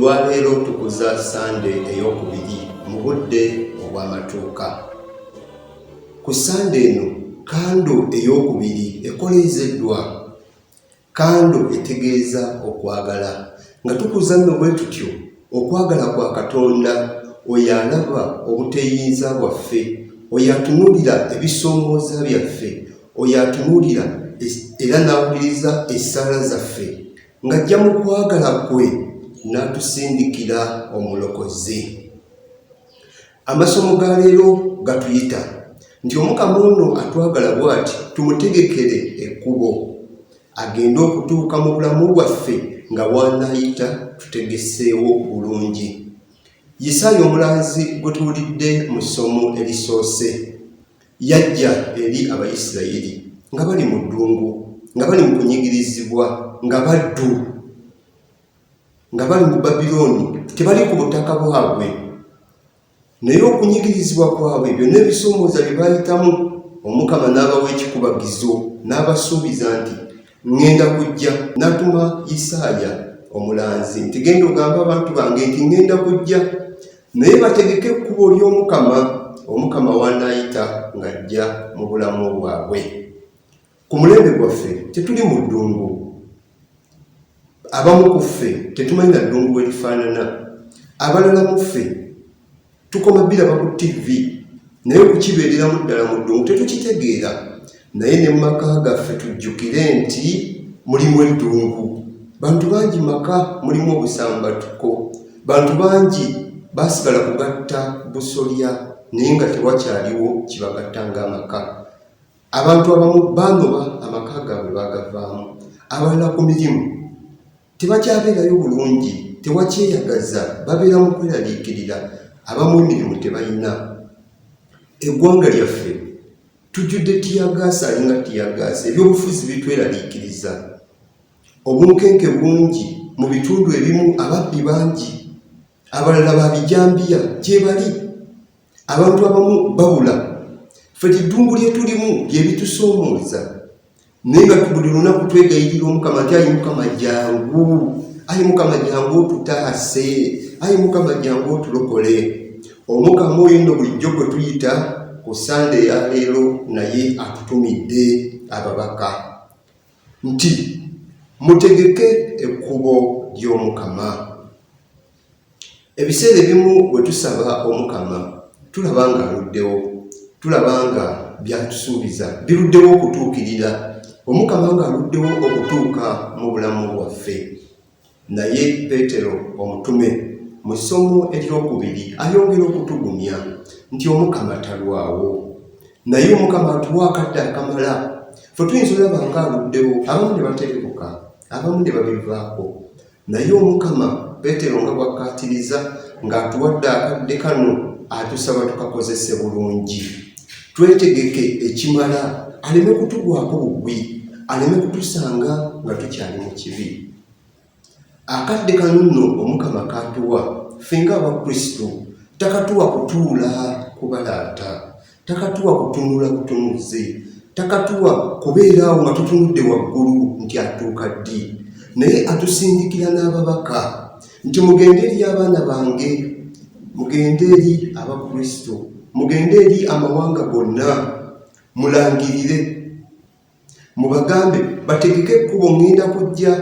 Olwaleero tukuza Ssande ey'okubiri mu budde obw'amatuuka. Ku Ssande eno kando ey'okubiri ekoleezeddwa. Kando etegeeza okwagala. Nga tukuza nno bwe tutyo okwagala kwa Katonda oyo alaba obuteeyinza bwaffe, oyo atunuulira ebisoomooza byaffe, oyo atunuulira era n'awuliriza essaala zaffe ng'ajja mu kwagala kwe n'atusindikira Omulokozi. Amasomo ga leero gatuyita nti Omukama ono atwagala bw'ati tumutegekere ekkubo agende okutuuka mu bulamu bwaffe nga w'anaayita tutegeseewo bulungi. Yisaaya omulanzi gwe tuwulidde mu ssomo erisoose yajja eri Abayisirayiri nga bali mu ddungu, nga bali mu kunyigirizibwa, nga baddu, nga bali mu Babilooni, tebali ku butaka bwabwe. Naye okunyigirizibwa kwabwe, byonna ebisoomooza bye baayitamu, Omukama n'abawa ekikubagizo, n'abasuubiza nti, Ŋŋenda kujja. N'atuma Yisaaya omulanzi nti, Genda ogambe abantu bange nti ŋŋenda kujja, naye bategeke ekkubo ly'Omukama, Omukama w'anaayita ng'ajja mu bulamu bwabwe. Ku mulembe gwaffe tetuli mu ddungu. Abamu ku ffe tetumanyi na ddungu bwe lifaanana. Abalala mu ffe tukoma biraba ku ttivi naye okukibeereramu ddala mu ddungu tetukitegeera. Naye ne mu maka gaffe tujjukire nti mulimu eddungu. Bantu bangi maka mulimu obusambatuko. Bantu bangi baasigala kugatta busolya naye nga tewakyaliwo kibagatta ng'amaka. Abantu abamu baanoba amaka gaabwe baagavaamu, abalala ku mirimu tebakyabeerayo bulungi, tewakyeyagaza, babeera mu kweraliikirira, abamu emirimu tebalina. Eggwanga lyaffe tujjudde ttiyaggaasi alinga ttiyaggaasi, ebyobufuzi bitweraliikiriza, obunkenke bungi mu bitundu ebimu, ababbi bangi, abalala ba bijambiya gyebali. Abantu abamu babula. Ffe eddungu lye tulimu lye bitusoomooza, naye nga buli lunaku twegayirira Omukama nti ayi Mukama jangu, ayi Mukama jangu otutaase, ayi Mukama jangu otulokole. Omukama oyo nno bulijjo gwe tuyita ku Ssande eya leero naye atutumidde ababaka nti mutegeke ekkubo ly'Omukama. Ebiseera ebimu bwe tusaba Omukama tulaba ng'aluddewo, tulaba nga by'atusuubiza biruddewo okutuukirira, Omukama ng'aluddewo okutuuka mu bulamu bwaffe. Naye Petero omutume mu ssomo eryokubiri ayongera okutugumya nti Omukama talwawo. Naye Omukama atuwa akadde akamala. Ffe tuyinza olaba ng'aluddewo, abamu ne baterebuka, abamu ne babivaako. Naye Omukama, Peetero nga bw'akkaatiriza, ng'atuwadde akadde kano, atusaba tukakozese bulungi. Twetegeke ekimala aleme kutugwako bugwi, aleme kutusanga nga tukyali mu kibi. Akadde kano nno Omukama k'atuwa ffe ng'Abakristu, takatuwa kutuula kubalaata. Takatuwa kutunula butunuzi, takatuwa kubeera awo nga tutunudde waggulu nti atuuka ddi, naye atusindikira n'ababaka nti mugende eri abaana bange, mugende eri Abakristo, mugende eri amawanga gonna mulangirire Mubagambe bategeke ekkubo ŋŋenda kujja,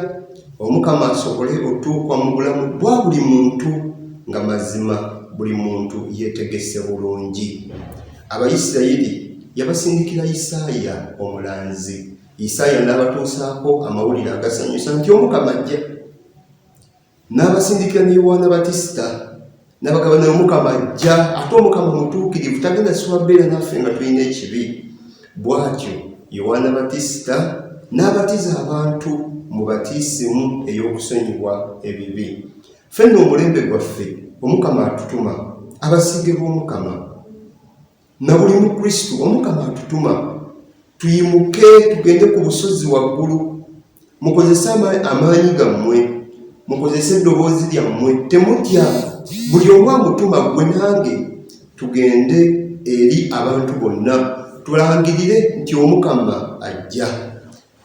Omukama asobole otuukwa mu bulamu bwa buli muntu nga mazima buli muntu yeetegese bulungi. Abayisirayiri yabasindikira Yisaaya omulanzi. Yisaaya n'abatuusaako amawulire agasanyusa nti Omukama ajja. N'abasindikira ne Yowaana Batisita n'abagamba naye Omukama ajja, ate Omukama mutuukirivu, tagenda siwa beera naffe nga tulina ekibi. Bw'atyo Yowaana Batisita n'abatiza abantu mu batiisimu ey'okusonyiwa ebibi. Ffe nno omulembe gwaffe Omukama atutuma, abasiige b'Omukama. Na buli Mukristu Omukama atutuma tuyimuke tugende ku busozi waggulu, mukozese amaanyi gammwe, mukozese eddoboozi lyammwe, temutya, buli omu amutuma ggwe nange tugende eri abantu bonna tulangirire nti Omukama ajja.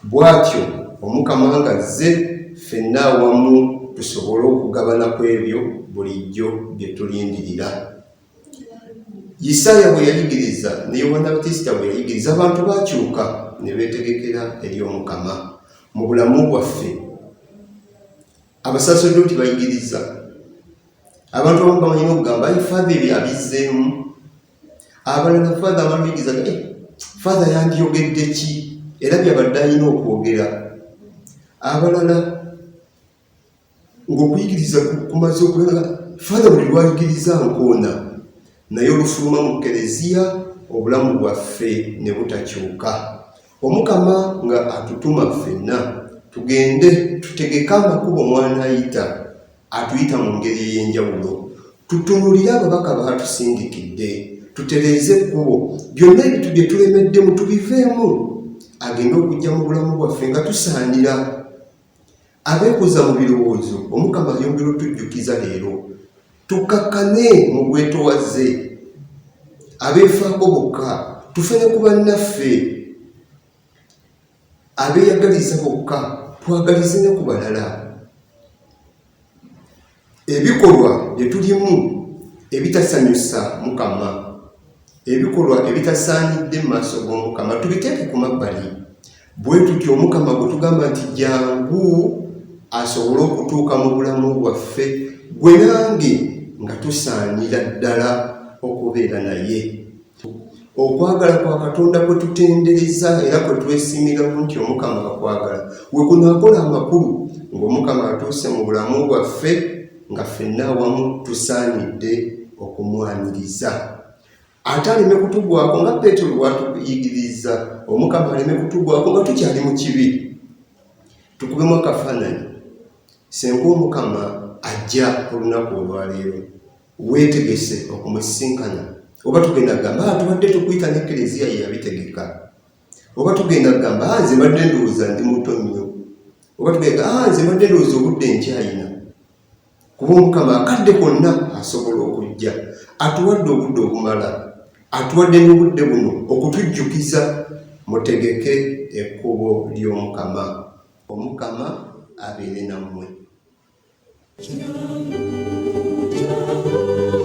Bw'atyo Omukama ng'azze ffenna awamu. tusobole okugabana ku ebyo bulijjo bye tulindirira. Yisaaya bwe yayigiriza ne Yowanna Batisita bwe yayigiriza, abantu baakyuka ne beetegekera eri Omukama. Mu bulamu bwaffe abasaserdooti bayigiriza abantu abamu bamanyi n'okugamba ayi father ebyo abizzeemu abalala father amaluyigiriza eh, father yandiyogedde ki era byabadde alina okwogera abalala ng'okuyigiriza kumaze okulala father buli lwayigiriza nkoona naye olufuluma mu kereziya obulamu bwaffe ne butakyuka Omukama nga atutuma ffenna tugende tutegeke amakubo mw'anaayita, atuyita mu ngeri ey'enjawulo. Tutunuulire ababaka b'atusindikidde, tutereeze ekkubo, byonna ebintu bye tulemeddemu tubiveemu, agende okujja mu bulamu bwaffe nga tusaanira. Abeekuza mu birowoozo, Omukama ayongera otujjukiza leero tukkakkane mu bwetowaze. Abeefaako bokka, tufe ne ku bannaffe. Abeeyagaliza bokka, twagalize ne ku balala. Ebikolwa bye tulimu ebitasanyusa Mukama, ebikolwa ebitasaanidde mu maaso g'Omukama tubiteeke ku mabbali. Bwe tutyo Omukama gwe tugamba nti jangu asobole okutuuka mu bulamu bwaffe gwe nange nga tusaanira ddala okubeera naye. Okwagala kwa Katonda kwe tutendereza era kwe twesimiramu nti Omukama akwagala we kunaakola amakulu ng'Omukama atuuse mu bulamu bwaffe nga ffenna awamu tusaanidde okumwaniriza. Ate aleme kutugwako nga Peetero bw'atuyigiriza, Omukama aleme kutugwako nga tukyali mu kibi. Tukubemu akafaananyi senga Omukama ajja olunaku olwaleero. Weetegese okumusisinkana? Oba tugenda kugamba ah, tubadde tukuyita ne Eklezia ye yabitegeka. Oba tugenda kugamba ah, nze mbadde ndowooza ndi muto nnyo. Oba tugenda ah, nze mbadde ndowooza obudde nkyayina. Kuba Omukama akadde konna asobola okujja. Atuwadde obudde obumala. Atuwadde n'obudde buno okutujjukiza mutegeke ekkubo ly'Omukama. Omukama abeere nammwe. Jangu, jangu.